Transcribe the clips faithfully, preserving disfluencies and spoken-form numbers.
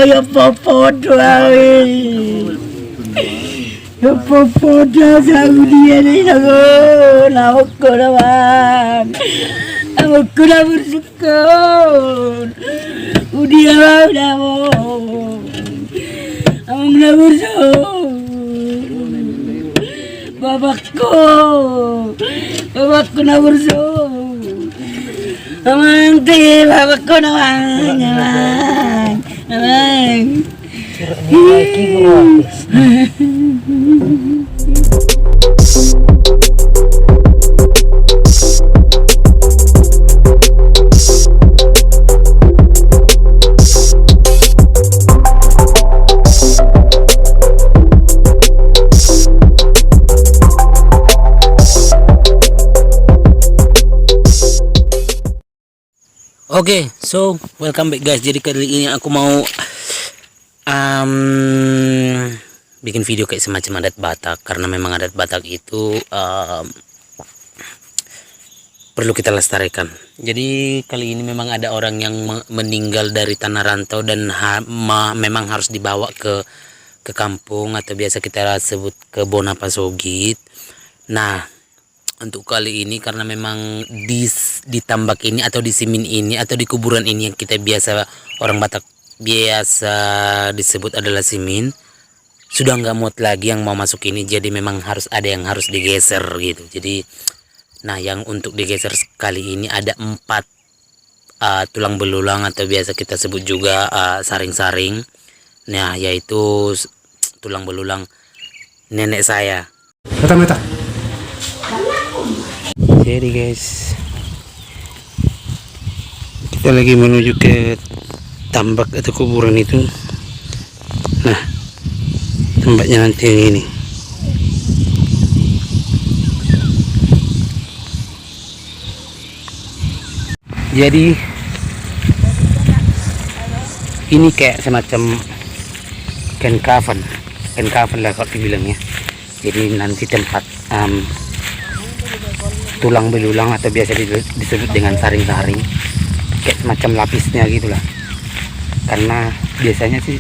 Popo do awe. Popo do, sagu dia ni sagu. Nabokko na bang. Nabokko na bursu. Kon, udia mau damo. Amang na bursu. Bapakku. Bapakku na bursu. Amang te, bapakku na bang, amang. Amang. Oke, so welcome back guys. Jadi kali ini aku mau, em, bikin video kayak semacam adat Batak, karena memang adat Batak itu, em, perlu kita lestarikan. Jadi kali ini memang ada orang yang me-, meninggal dari tanah rantau dan ha-, ma-, memang harus dibawa ke, ke kampung atau biasa kita sebut ke Bona Pasogit. Nah, untuk kali ini, karena memang di s-, di tambak ini atau di simin ini atau di kuburan ini yang kita biasa, orang Batak biasa disebut adalah simin, sudah nggak muat lagi yang mau masuk ini, jadi memang harus ada yang harus digeser gitu. Jadi, nah, yang untuk digeser kali ini ada empat, eh, tulang belulang atau biasa kita sebut juga, eh, saring-saring. Nah, yaitu s-, tulang belulang nenek saya. Mata, mata. Jadi guys, kita lagi menuju ke tambak atau kuburan itu. Nah, tempatnya nanti yang ini. Jadi ini kayak semacam kain kafan, kain kafan lah kalau dibilangnya. Jadi nanti tempat, em, tulang belulang atau biasa di-, disebut dengan saring-saring, kayak semacam lapisnya gitulah. Karena biasanya sih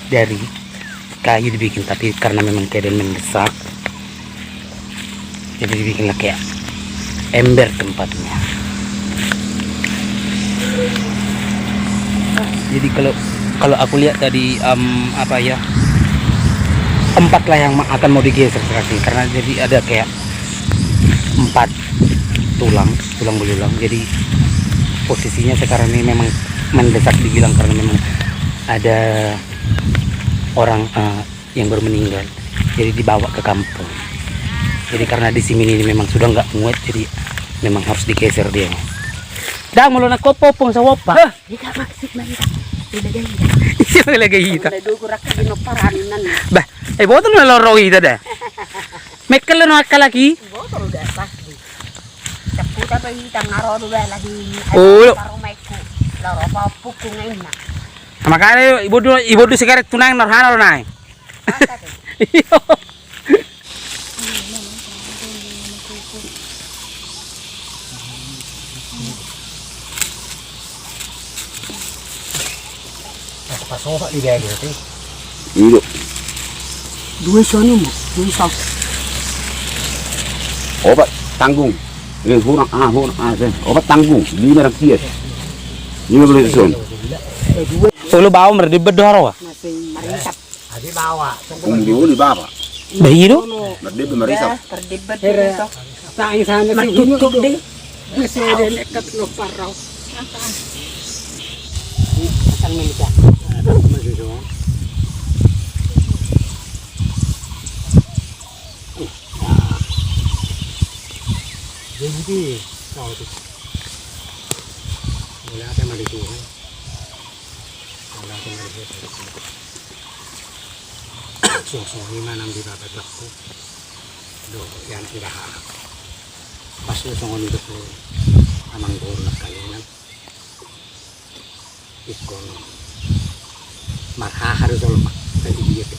dari kayu dibikin, tapi karena memang keadaan mendesak, jadi dibikinlah kayak ember tempatnya. Jadi kalau, kalau aku lihat tadi, em, apa ya, empat lah yang ma-, akan mau digeser sekarang, karena jadi ada kayak empat tulang, tulang belulang. Jadi posisinya sekarang ini memang mendesak dibilang karena memang ada orang, eh, yang baru meninggal, jadi dibawa ke kampung. Jadi karena di sini ini memang sudah nggak muat, jadi memang harus digeser dia. Dang, molo na kopopong sawoppa. Hah? Ika maksud manta. Ila gaya. Ila gaya ita. Udah dua gurak di noparan nan. Bah, eh, botol na loro ita dah. Mekkel lo no akka lagi. Botol udah pasti. Cepu tapi ita ngaro dua lagi. Ulu. Taruh meku. Loro apa pukung enak. Makanya ibodu, ibodu sigaret tunang norhana lo nai. Iyo. Pasohak di daerah itu. Iyo. Dua sanu mo, dua sanu. Opat tanggung. Eh, hurang ah, hurang ah, eh. Opat tanggung. Lima ratus. Lima belas son. Ulu bawa merdibet doharo. Masih marisap. Adi bawa. Ulu bawa. Bah, iyo. Merdibet marisap. Merdibet. Tang sana. Matutup deh. Masih ada nekat lo parau. Pasang meja. Jadi, kau tu. Boleh ada mari Tuhan. Songon i ma nang di bapakku. Do, ian iraha. Pas do songon i do amang boru nangkaningan. Ingkon marhaha do jolma. Jadi dia pe.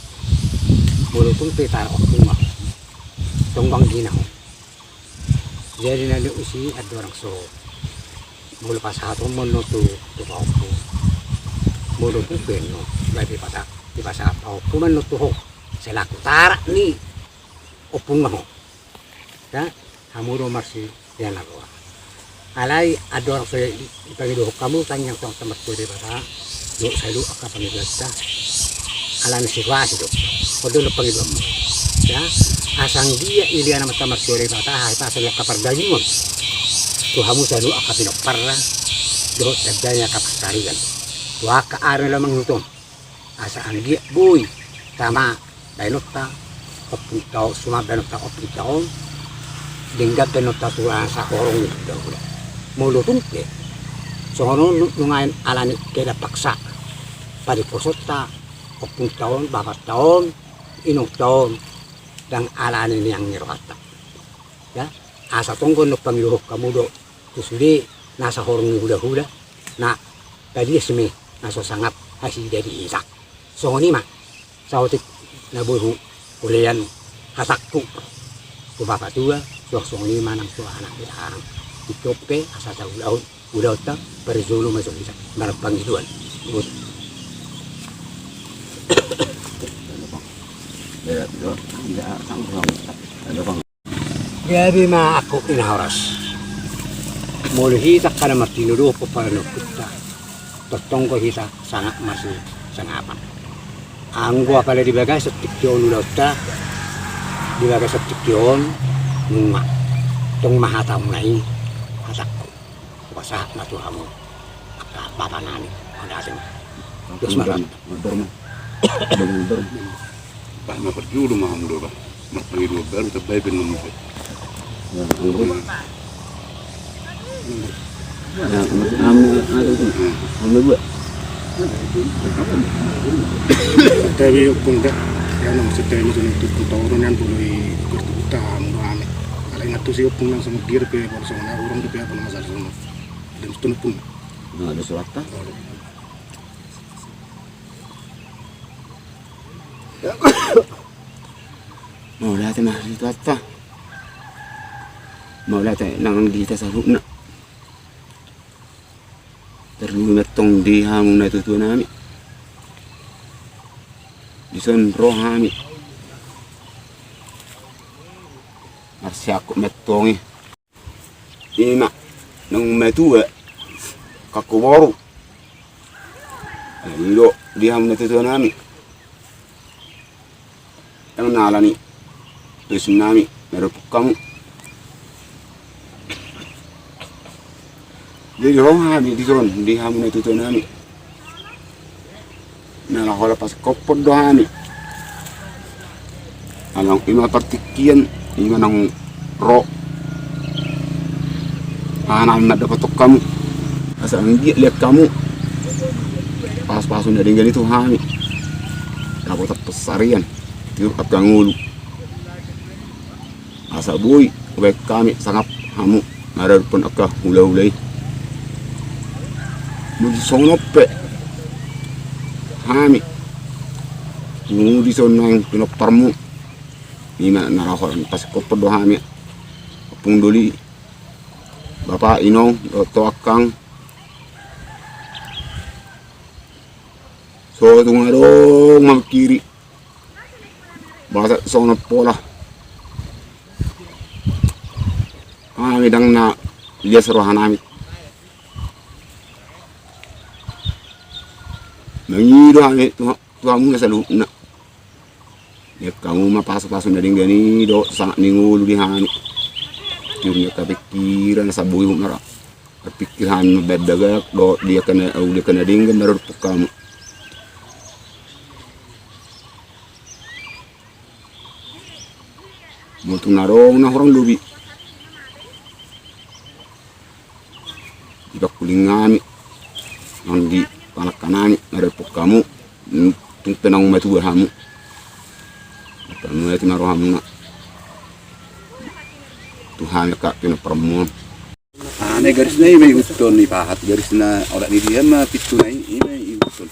Molo tung pe tarok tu ma. Tong bang gina ho. Jadi na di usi andorang so. Molo pasahaton mon no tu, tu paokku. Molo tung pe annon, gabe pata, dipasahat pahompu ma annon tu ho selaku tarak ni ompungna ho. Ya, hamu do marsi dia na roa. Alai andorang so dipangidohon hamu tangiang tu Amanta Martua Debata dohot saluhut angka pangidoanta. Alani situasi do. On do na pangidoanmu. Ya, asa anggiat dilehon Amanta Martua Debata hahipason ni angka pardagingon tu hamu saluhut angka pinomparna dohot tanda ni angka pansarian tu angka ari na mangihut on. Asa anggiat boi tama baenonta ompung taon, suman baenonta ompung taon, denggan baenonta tu asa horong ni hulahula. Molo tung pe songon on, nuaeng alani keadaan paksa, padiposonta ompung taon, bapa taon, inong taon, ndang alani nian ni rohanta. Ya, asa tongtong do pangidohon hamu do tu sude na asa horong ni hulahula, na palias ma i na so sangap hasida di hita. Songon i ma saotik na boi hulean hatangku tu bapa tua, suang songon i ma nang tu anak ni hahang. Tingki on pe asa taulahon ulaonta, parjolo ma jo hita marpangidoan. Bot. Gabe ma angkup ni na horas. Molo hita angka na martinodohon pomparan ni ompunta, tongtong do hita sangap marsisangapan. Anggo apala di bagasan tingki on ulaonta, di bagasan tingki on, nunga tong ma hatamuna i, hatangku. Hupasahat ma tu hamu angka bapa nami. Mauliate ma. Dos ma rohanta. Bah, na parjolo ma hamu do bah. Marpangidoan baru, tambai pe nunga. Tapi ompung da, ya nang setia ma tu ompung taon nian, boi kartu utang hamu do hami. Alai nunga tusi ompung nang songon dia pe, boi songon na orang do pe, boi masalah songon. Dan tu ompung. Nah, ada surat ta? Mauliate ma di Tuhanta. Mauliate nang di hita saluhutna. Tarlumobi ma antong di hamu natuatua nami. Dison ro hami marsiangkup ma antong i. Ima naung matua, angka boru. Alani do di hamu natuatua nami, ndang na alani tois nami marorupuk hamu. Jadi ro hami dison di hamu natuatua nami. Na laho pasingkophon do hami. Alai ima partingkian, ima naung ro haha nami mandapothon hamu. Asa anggiat lean hamu pasupasu na denggan i tu hami. Dapotan pansarian, tiur angka ngolu. Asa boi hubaen hami sangap hamu maradophon angka hulahula i. Molo songon on pe hami, pungu dison naeng pinomparmu, ima na laho pasingkophon do hami, ompung doli, bapa, inong, dohot angkang. So tung adong mamingkiri. Bahasa songon pola. Hami ndang na lias roha nami. Mangido hami tu, tu hamuna saluhutna. Lean hamu ma pasupasu na denggan i dohot sangap ni ngolu di hami. Tiur ni angka pingkiran asa boi hami mara. Marpingkir hami mambaen bagak dohot di angka na, di angka na denggan marorupuk hamu. Molo tung na adong na hurang lobi di pangkuling nami, nang di pangalangka nami, marorupuk hamu, tung pe naung matua hamu. Panuaeti ma rohamuna tu hami angka pinomparmuna. Ane garisna i ma ihuthon, ipahat garisna olat ni dia ma pintuna i, i ma ihuthon.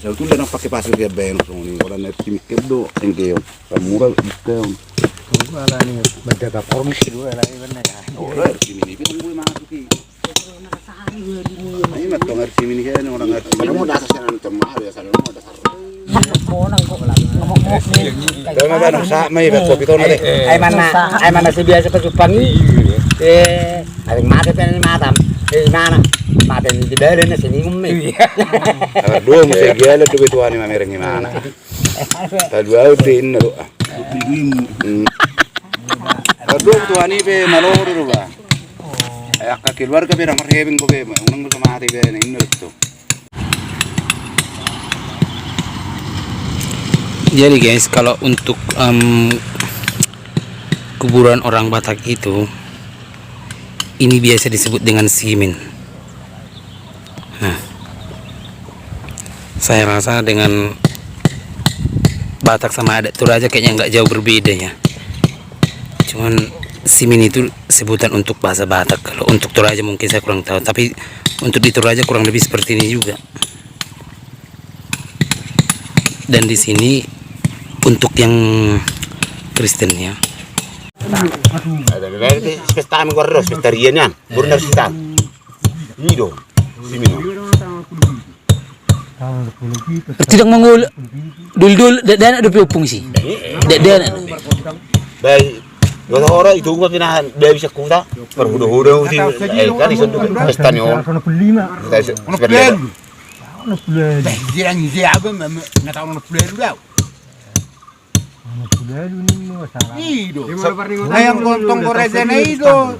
Sabotulna ndang pake pasir i, baen songon i, olat na timikir do enggeon. Ramura buka on. Alani manjaga formik do alai. Olat ini ni pitang boi masuk i. Ima tong arsi mini kene orang arsi. Kalau mau dasar sana nonton mahal ya sana mau dasar. Sama bang sa mai ba kopi tona deh. Ai mana ai mana si biasa pasupangi. Eh, ada mate tena ni matam. Eh, mana? Mate ni di balen na sini ummi. Aduh, mesti gila tu betuani mamereng gimana? Tadu au pe inna do. Tadu tuani pe maloro do ba. Angka keluarga pe na marhepeng do pe unang do mate be na inna do. Jadi guys, kalau untuk em, kuburan orang Batak itu, ini biasa disebut dengan simin. Nah, saya rasa dengan Batak sama adat Toraja kayaknya nggak jauh berbeda ya. Cuman simin itu sebutan untuk bahasa Batak. Kalau untuk Toraja mungkin saya kurang tahu, tapi untuk di Toraja kurang lebih seperti ini juga. Dan di sini untuk yang Kristen ya. Ada, ada, ada, pesta kami keluar terus, pesta rian kan. Burna sita. Ini dong. Sini dong. Tidak mengul dul dul dek dek anak dope opung si. Dek dek anak. Baik. Gak tau orang itu gua pinahan. Dia bisa kuta. Perhuda-huda uti. Eh, kan iso tu pesta ni on. Kita iso sepeda. Dia ni dia apa? Nggak tahu orang puluh ribu. Ido. Ayang gontong gorejen ido.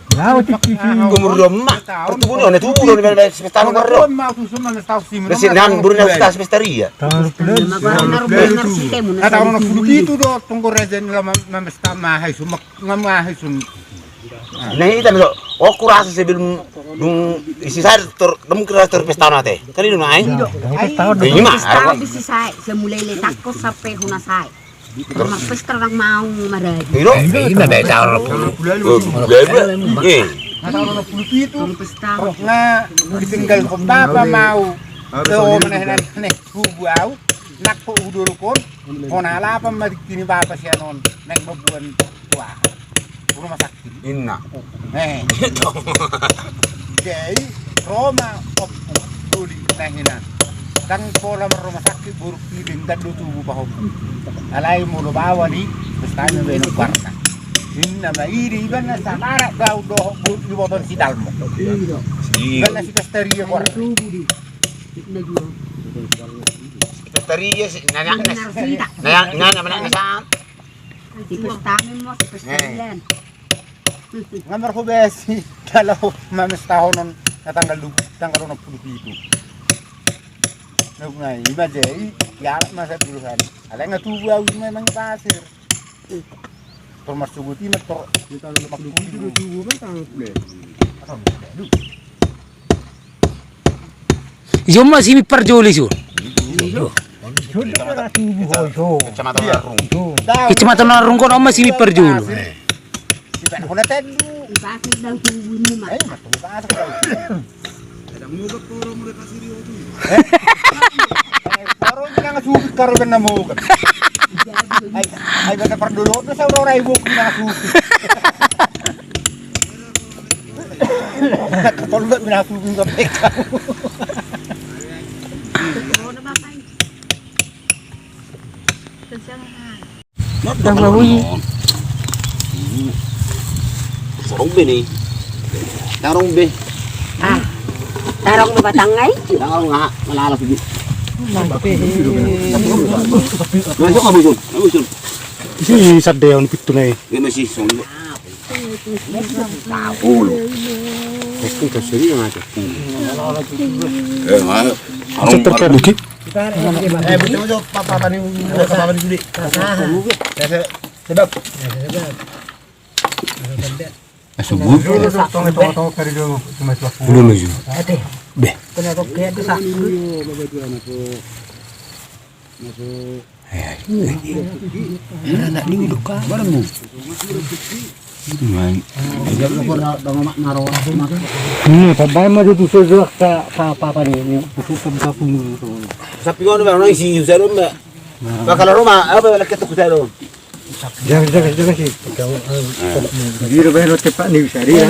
Umur dua ma. Pertubu ni ona tubu do ni bela semesta nu garo. Besi nan buru na usta semesta ria. Tahu na puluh pitu do tong gorejen lama mamesta mahai sumak ngamahai sun. Nah itu do. Oh kurasa sebelum dung isi saya tor dem kira tor pesta nate. Kan ini mai. Ini mah. Pesta di sisai semulai letakko sampai huna sai. Terus pesta orang mau maragi. Ina dai tahu. Tahu na puluh pitu. Pesta. Nga ditinggal ko bapa mau. Tahu mana neh subuh au. Nak ko udurkon. Hona lapan mari kini bapa sianon. Naik babuan. Wah. Rumah sakit. Inna. Eh. Jadi Roma oppu doli nahina. Dang pola rumah sakit buruk pilih dang do tubuh pahompu. Alai molo bawa di pestanya beno kuarna. Inna ma idi iban na samarak bau dohok buruk di boton si dalmo. Iban na si pestaria kuarna. Pestaria si nanya nanya nanya nanya nanya. Di pestamen mo si pestamen. Nga marhobesi kalau mamestahonon na tanggal dua tanggal onom puluh pitu. Nai ima jei ya masa dulu kan. Alai nga tubuh au memang pasir. Tor marsugut ima tor. Di tanggal onom puluh pitu do tubuh kan tanggal. Ijo ma si Mipar jolo ijo. Kecamatan Narung. Kecamatan Narung kono ma si Mipar jolo. Ai, ai, beta pardolo, beta saudara ibu, beta susu. Tolong bina susu sampai kau. Tambah bunyi. Sarung be ni. Sarung be. Ah. Tarong be batang ai. Tarong nga malala sugi. Masuk abu sun, abu sun. Isi sadde on pitu nai. Dia masih sun. Tahu lu. Pasti kasih dia ngajak. Eh, mana? Cek terkait dikit. Eh, betul betul papa ni, papa ni sudah. Sebab. Subuh. Ulun uju. Beh. Anak ni udah kan. Ini pambayan mah dia tuh sejak tak apa apa nih, ini tutup ke kampung itu. Sapi kau udah orang isi usaha dong, Mbak. Bakal rumah apa lagi tuh usaha dong? Jaga, jaga, jaga sih. Dia udah bayar tempat nih, bisa dia.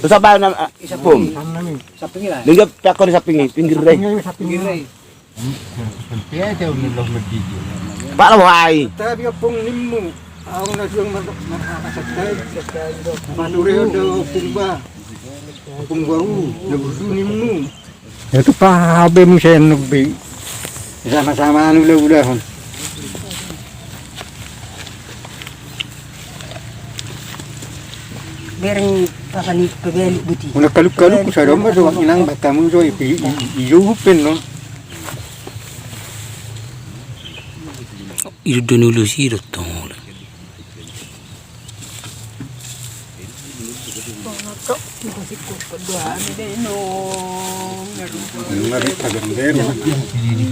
Tuh, sabar, Pung. Dia pakai di samping ini, pinggir deh. Pak, lo, wahai. Tapi Pung, nimmu. Aku nggak jual, Madura ada Pung ba. Pung bau, udah butuh nimmu. Itu pahabe musen nubi. Sama-sama anu ulah-ulahon. Bereng pakan i pebeli buti. Una kaluk-kaluk ku sadom ba so inang bakamu so ipi i jo upen no. Ido doni ulos ido tong.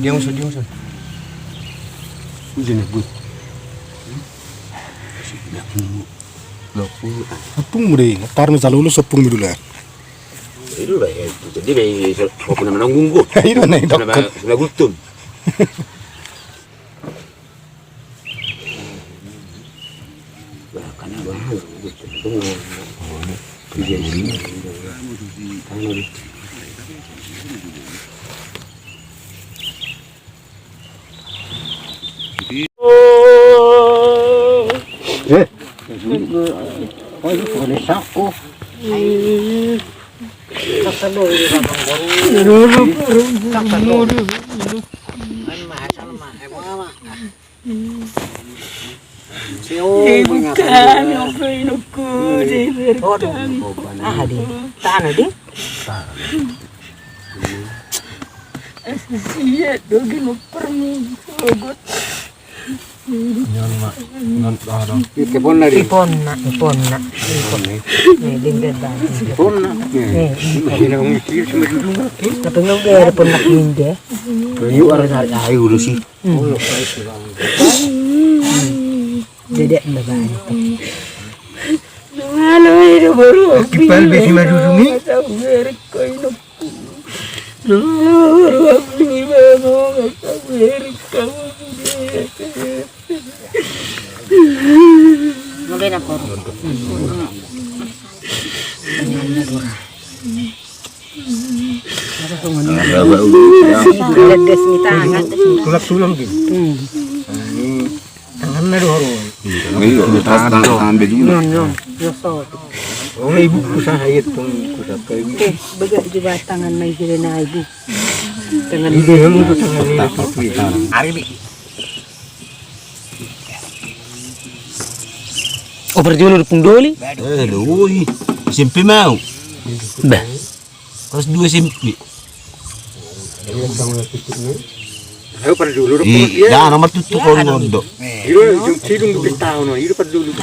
Dia musuh, dia musuh. Hujan ya, Bu. Apung mure, tar mi salulu sopung mi dulu. Itu lah ya, jadi baik, walaupun nama nanggung gua. Itu nih, dok. Sudah gultum. Eh, kau itu boleh saku. Aha di? Tanah di? Iya, dogi nguper mi sogot. Nyon ma, nyon, ah, dong. Iponna di. Iponna, iponna. Iponna. Iponna. Iponna. Iponna. Iponna. Iponna. Iponna. Iponna. Iponna. Iponna. Iponna. Dedek na baen. Halo, ini baru. Kipal besi madudungi. Ngombe na koro. Tulak tulang gitu. Ini tanganna do haru. Iya, tangan, tangan be dulu. Non, non. Yo so. Oh, ibu ku sa hayat tu, ku sa kai. Oke, bagak juga tangan na ijere na ibu. Tangan ibu yang itu tangan ini. Ari bi. Oh, berarti lu dukung doli? Eh, doli. S M P mau. Bah. Kelas dua S M P. Ayo pada dulu dong. Iya, nomor tutu kau ngondo. Ido jung sidung dua belas tahun, ido pada dulu.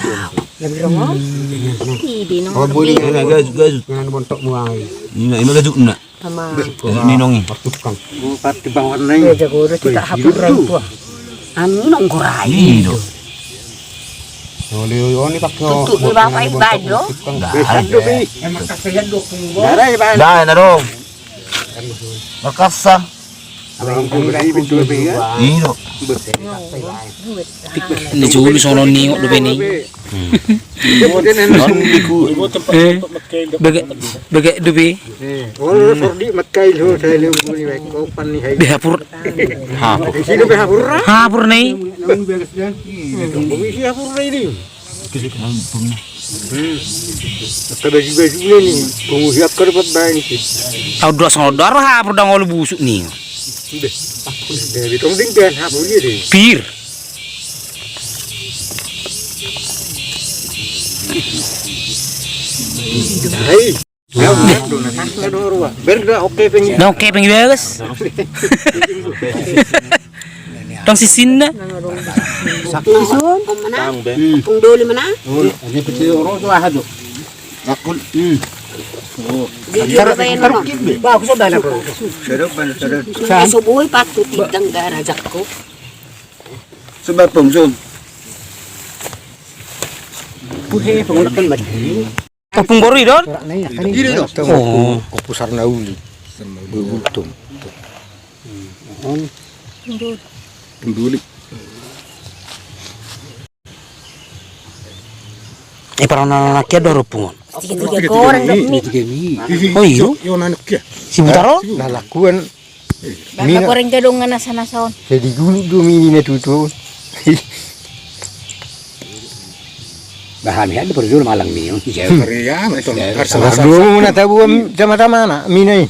Lebih rongok. Ibe nomor. Oh, boleh. Gajuk, gajuk. Dengan bontok muai. Ini, ini gajuk nak. Sama. Minum ni. Tukang. Bupati bawah nai. Dia jago udah kita hapus orang tua. Anu nongkorai. Ido. Oli, oli, oni pakai. Tutu di bapak iba do. Dah, dah, dah, dah, dah. Makasa. Ido. Ni julu sono ni ngok dope ni. Bege, bege dope. Olo sordi matkail ho saya leu ni baik kopan ni hai. Behapur. Hapur. Hapur ni. Hapur ni. Kata baju-baju ni, pungu siap kau dapat bahan itu. Au dua songo dua roha, pur dang olo busuk ni. Sudah. Dari tong ding dan hapur dia deh. Pir. Hai. Ber da oke peng. Da oke peng bagas. Tong sisinna. Isun. Pung doli mana? Dia pecil orang tu aha tu. Akul. Dia juga bayar mana? Bagus sudah lah. Sudah. Sudah. Soboi patut idang da rajakku. Sebab pungsun. Puhe pengunakan baju. Topung boru i do? Ido do. Oh. Kopu sarna uli. Bubutung. Punduli. Eh, parona na kia do ro pungon. Tiga-tiga goreng dok mi. Oh iyo. Yo, yo, nanu kia. Si Butaro? Nah, lakuan. Baba goreng jadong ngana sana saon. Jadi gulu do mi na tutu. Bahan ya, ada perlu malang mi. Iya, mantong. Harus dulu na tabu sama-sama na mi na i.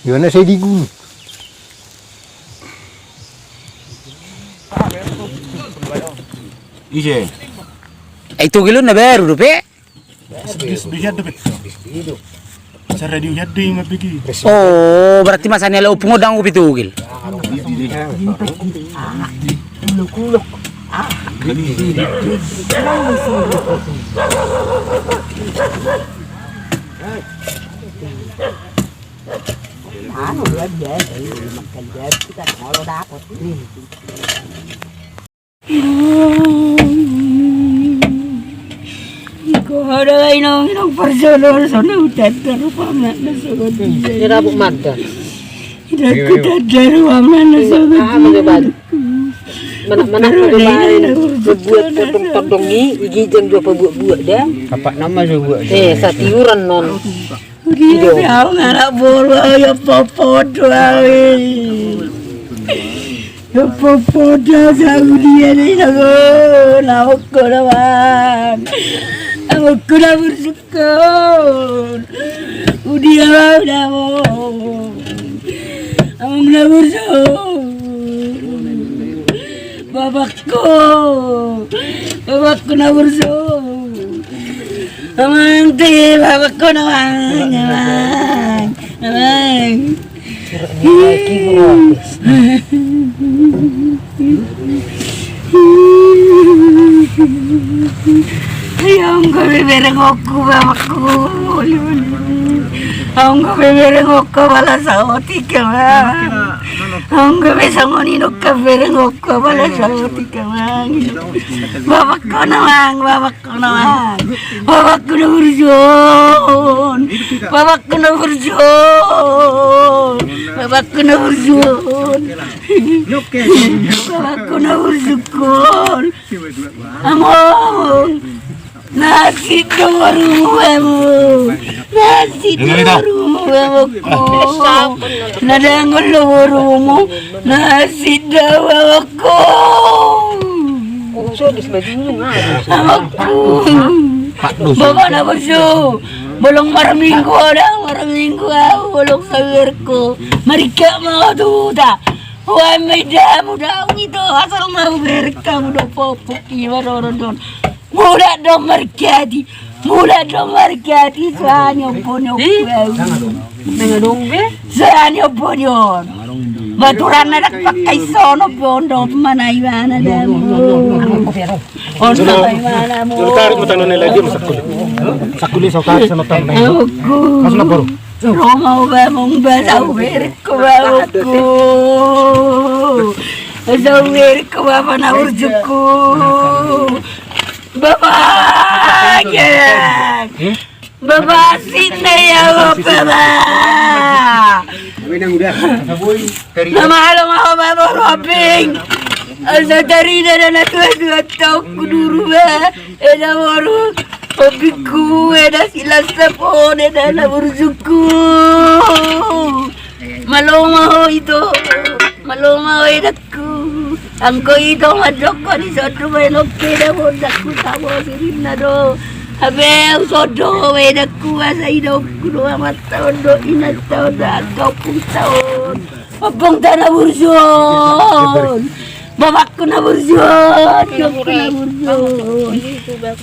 Yo na sai digulu. Ise. Ai togel on na baru dope. Bisa bisa dope. Sara di ujar di mabigi. Oh, berarti masa ni ala upung odang upi togel. Anu dia dia makan dia kita kalau dapat. Iko ada inong inong personal sana udah terlupa mana sobat dia. Dia rabuk mata. Tidak kita terlupa mana sobat. Ah, mana baru. Mana mana baru baru. Buat potong-potong ni igi jam dua buat-buat dah. Apa nama buat? Eh, satiuran non. Udia au anak boru au ya popodo au. Ya popodo au dia ni nago na okko na bang. Okko na bersukun. Udia au na bang. Amang na bersukun. Babakku, babakku na burju. Amang te, babakku na bang, amang, amang. Ayo, engkau bebereng aku, babakku. Engkau bebereng aku, balas aku tiga, bang. Anggo be songon i do kabereng okko bala saotik amang. Babakku na bang, babakku na bang. Babakku na burju on. Babakku na burju on. Babakku na burju on. Babakku na burju on. Amang. Na asi do borumu, amang. Na asi do borumu, amangku. Na dangol do borumu. Na asi do, amangku. Amangku. Bapa na burju. Bolong marminggu au da, marminggu au, bolong sawerku. Marikka ma au tu huta. Huan ma indamu daong ito, asal ma hubereng hamu do popuk i ma doron don. Mulak do margadi, mulak do margadi, sani ompu ni ompu. Nang adong be? Sani ompu ni on. Baturan na dak pakai sono pe on do mana ibana damu. On do mana mu. Tarik mata nona lagi sakuli. Sakuli so tarik sama tang. Aku. Kasna boru. Roma uba mong ba sawerku ba okku. Sawerku ba bapa na burjuku. Bapa gek. Bapa sinde ya bapa ba. Na malo ma ho ba boru aping. Asa tarida na tua-tua tau kuduru ba. Eda boru, hobingku, eda silas sapon, eda na burjuku. Malo ma ho ito, malo ma ho edakku. Anggo ito mandok ho di sodu baen okke da bondakku tabo sirinna do. Hape au sodo ho edakku asa idokku do amanta on do inanta on do angka ompungta on. Ompungta na burju on. Bapakku na burju on. Inongku na burju on.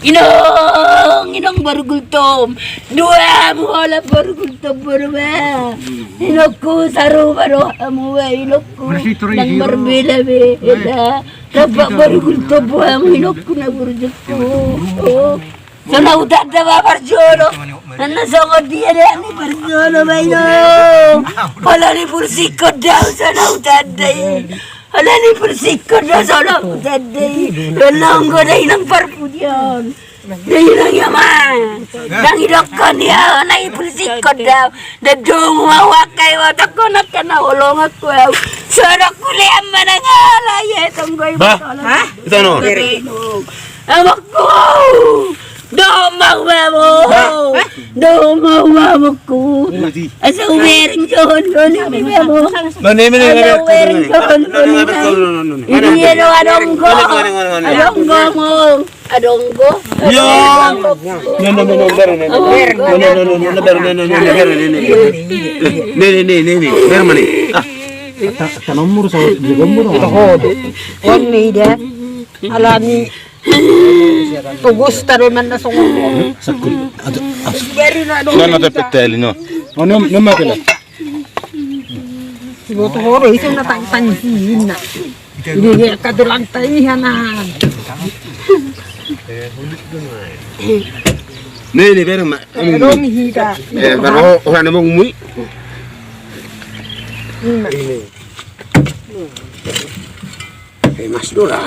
Inong, inong boru Gultom. Dua hamu holan boru Gultom boru ba. Inongku sarupa do hamu ba inongku. Nang marbeda-beda. Rap boru Gultom hamu inongku na burjuku. Oh. Sona hutanda ba parjolo. Nana songon dia de ni parjolo ba ino. Holan ni pulsikon do au sona hutanda i. Holan ni pulsikon do au sona hutanda i. Nana anggo da inang parpudion. Da inang i amang. Ndang idokkon i au na i pulsikon do au. Da domu au angka i watokon angka na holonganku au. Sona kulean manang ala i e tonggo i. Bah. Hah? Ito no. Amokku! Domok bamu! Domok bamukku! Asa ubereng songon i bamu! Asa ubereng songon i bamu! Ini do adong ho! Adong ho, among! Adong ho! Nene, nene, nene, nene, nene. Nene, nene, nene. Biar mana? Ah. Tanam mur sawo di gombor. Ini dia. Alami. Tugus taro manna songon. Sakut. Aduh. Baru na do. Nana dapat tali no. Oh, nom, nom apa lah? Iboto ho do isi na tang tang hina. Ini dia katulang tai hana. Ni ni bereng ma. Dong hita. Eh, baru orang nemu mui. Ini. Eh, Mas Dora.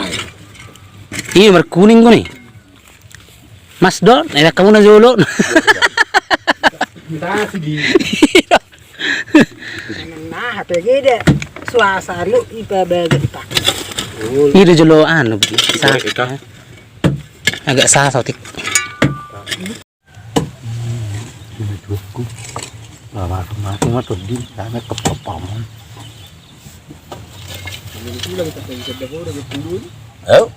Iya, markuning ko ni. Mas Don, enak kamu na jolo. Nah, apa gede? Suasa anu ipa baga ipa. Ida jolo anu, sa-, agak salah sotik. Ini tuku. Lah, masuk, masuk, masuk di sana, kepepam. Ayo.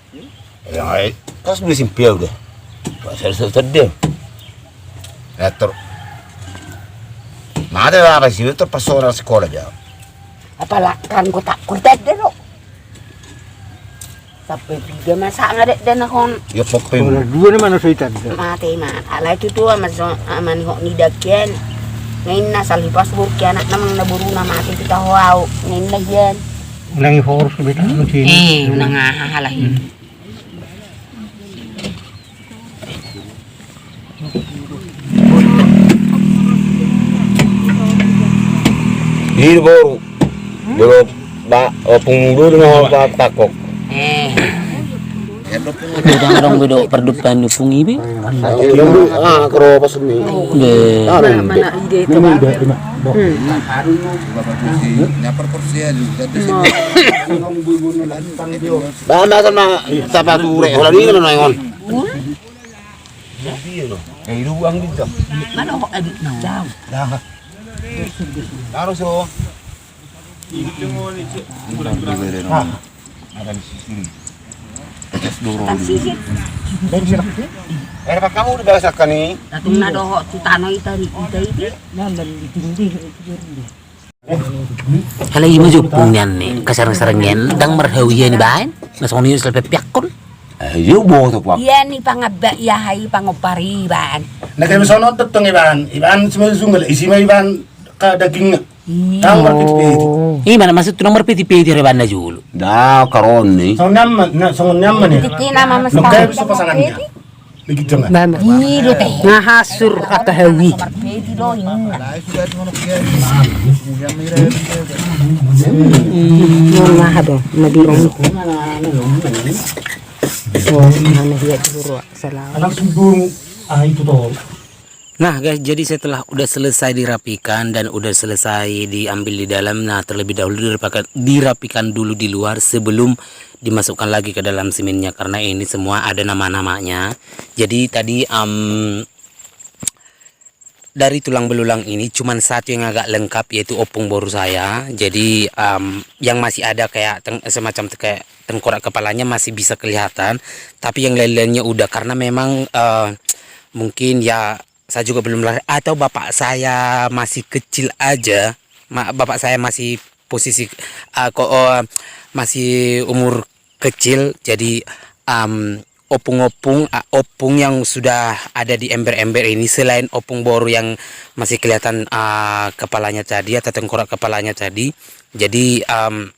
Ya, eh, kas beli simpia udah. Pasal setelah dia. Etor. Mate apa sih, etor pas orang sekolah dia. Apalagi kan kota, kota dia lo. Sampai tiga masa ngadet dan nakon. Ya, pokoknya. Orang dua ni mana soitan? Mate, ma. Alai tutu ama so, ama ni hok ni dakian. Ngain na salipas burki anak namang na boru na mate tu tahu au. Ngain na hian. Unang i horus beta anu sini. Eh, unang aha halai. Ini boru. Boru ba, oh, pungulu dengan ba takok. Eh. Udah orang bedo perdupan dukung ibi. Ah, keropas ni. Deh. Mana ide itu, Bang? Bapak kursi, nyapar kursi aja. Ba, masa na tapa ture, holan i na ngon. Eh, iruang di jam. Mana kok edit na? Jauh. Dah. Taruh so. Ah. Ada di sini. Tes dulu. Tes sisi. Dari sini. Eh, apa kamu udah biasa kan ni? Tatung na dohot tu tano ita ni, ita ita. Nah, dan di dinding itu. Hela ima jo ompung nian ni, kasareng-sareng nian, ndang marhau ia ni baen, na songon i selape piakkon. Eh, ia boto puak. Ia ni pangabak ia hai pangompar i baen. Na kami sono tettong i baen, i baen sima sunggal, isi ma i baen ka daging. Ndang marpiti-piti. Ima na maksud tu ndang marpiti-piti re baen na jolo. Da karon ni. Songon nama, na songon nama ni. Titi nama mas. Nukai bisa pasangan dia. Bama. Nga hasur ata hawi. Nga habo na birong. Anak sudung, ah, itu tol. Nah guys, jadi setelah udah selesai dirapikan dan udah selesai diambil di dalam, nah, terlebih dahulu dirapikan, dirapikan dulu di luar sebelum dimasukkan lagi ke dalam siminnya, karena ini semua ada nama-namanya. Jadi tadi, em, dari tulang belulang ini cuman satu yang agak lengkap, yaitu opung boru saya. Jadi, em, yang masih ada kayak teng-, semacam te-, kayak tengkorak kepalanya masih bisa kelihatan, tapi yang lain-lainnya udah, karena memang, eh, mungkin ya saya juga belum lahir atau bapak saya masih kecil aja, ma-, bapak saya masih posisi, eh, ko-, eh, masih umur kecil, jadi, em, opung-opung, ah, opung yang sudah ada di ember-ember ini, selain opung boru yang masih kelihatan, ah, kepalanya tadi atau tengkorak kepalanya tadi, jadi, em,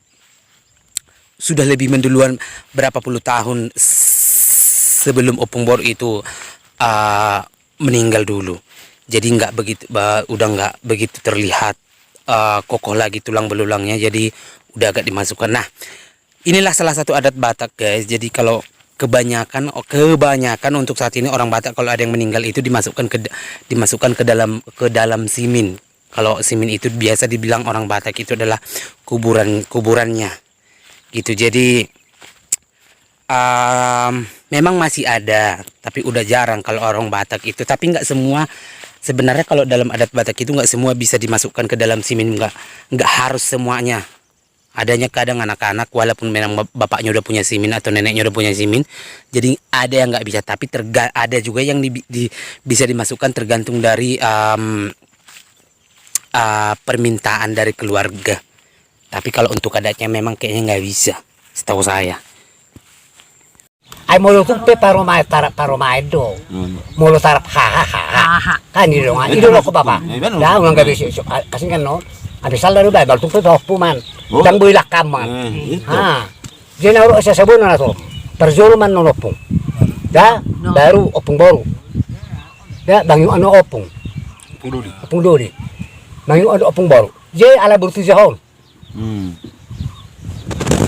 sudah lebih menduluan berapa puluh tahun s-, sebelum opung boru itu, ah, meninggal dulu. Jadi nggak begitu, ba-, udah nggak begitu terlihat, eh, kokoh lagi tulang belulangnya, jadi udah agak dimasukkan. Nah, inilah salah satu adat Batak, guys. Jadi kalau kebanyakan, oh, kebanyakan untuk saat ini orang Batak kalau ada yang meninggal itu dimasukkan ke d-, dimasukkan ke dalam, ke dalam simin. Kalau simin itu biasa dibilang orang Batak itu adalah kuburan, kuburannya. Gitu. Jadi, em, Memang masih ada, tapi udah jarang kalau orang Batak itu. Tapi nggak semua, sebenarnya kalau dalam adat Batak itu nggak semua bisa dimasukkan ke dalam simin, nggak, nggak harus semuanya. Adanya kadang anak-anak, walaupun memang bap-, bapaknya udah punya simin atau neneknya udah punya simin, jadi ada yang nggak bisa. Tapi terga-, ada juga yang di, di, bisa dimasukkan tergantung dari, em, eh, permintaan dari keluarga. Tapi kalau untuk adatnya memang kayaknya nggak bisa, setahu saya. Ai molo tung pe parumaen, tarap parumaen do. Hmm. Molo tarap haha haha. Haha. Kan i do, i do, lo ko bapa. Eh, benar. Dah, ulang gabe si, si, asing kan no. Abis sala do ba, molo tung pe ba opu man. Oh. Dang boi langkam man. Eh, itu. Ha. Jadi na ro sasabona na to. Parjolo man non ompung. Dah, no. Baru ompung boru. Dah, bang yu ano ompung. Ompung doli. Ompung doli. Bang yu ano ompung boru. Jadi ala burti jahon. Hmm.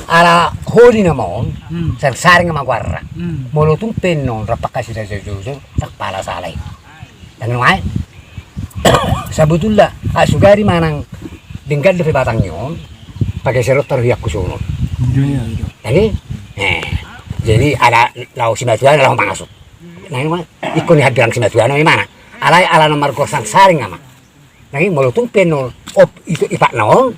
Ala holi nama on, hmm, saringsari nama goarna. Hmm. Molo tung pe non rap angka sida jojor, rap pala sala i. Dang nuaeng. Sabotulna, ah, sugari manang denggan dope batang ni on, pageser do taruh i angku sonon. Iya. Jadi, eh, jadi ala laho simatuana laho masuk. Nah, ima, ingkon ni hambirang simatuana, ima na. Alai ala na margoar saringsari nama. Nang i molo tung pe non, op, itu ipakna on.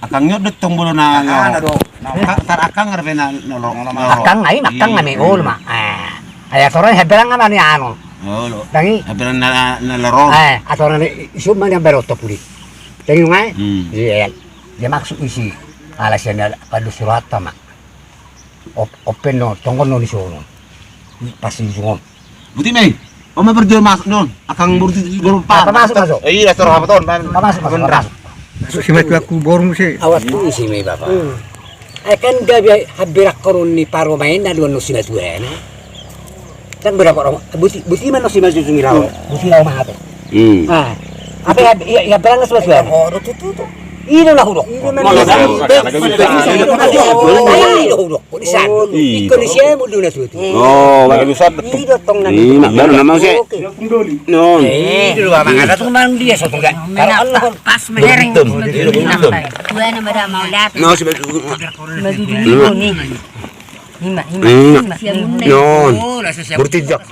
Akang ni on do tong molo na, ah, na do. Akang, tar akang dope na, na lo, na lo. Akang na i, akang na me ol ma. Eh. Ai atoran hambirang na ni anon. Olo. Nang i. Hambirang na, na lorong. Eh, atoran i, isuk ma ni hambirang oto puli. Jadi nungai. Hmm. Iya. Dia maksud isi. Ala sian na pandus rohanta ma. Op-, open no, tonggon no di sono. Pas di sono. Buti me. Oma berjual masuk non. Akang boru ti-, boru pa. Apa masuk, masuk? Eh, iya, soro apa ton? Apa masuk, masuk, apa masuk? Masuk si matu aku boru si. Awas tu isi me bapa. Hmm. Ai kan gabe hambirang koron ni parumaen na duan no si matuana. Kan berapa orang? Buti, buti mana si maju sungi lawan? Buti lawan mana tu? Hmm. Ah. Apa ya, ya, ya, berang si matuana. Oh, tu, tu, tu. I do na hudok. I do na hudok. Di sana. Ingkon ni siamun do na tutu. Oh, baru lusa. I do tong na. Baru nama si. Non. Eh, di luar mana ada tu mang dia satu enggak. Kalau Allah. Pas mengereng. Dua nama dah mau lihat. No, si baju. Baju dulu ni. Ima, ima, ima. Non. Burti jak.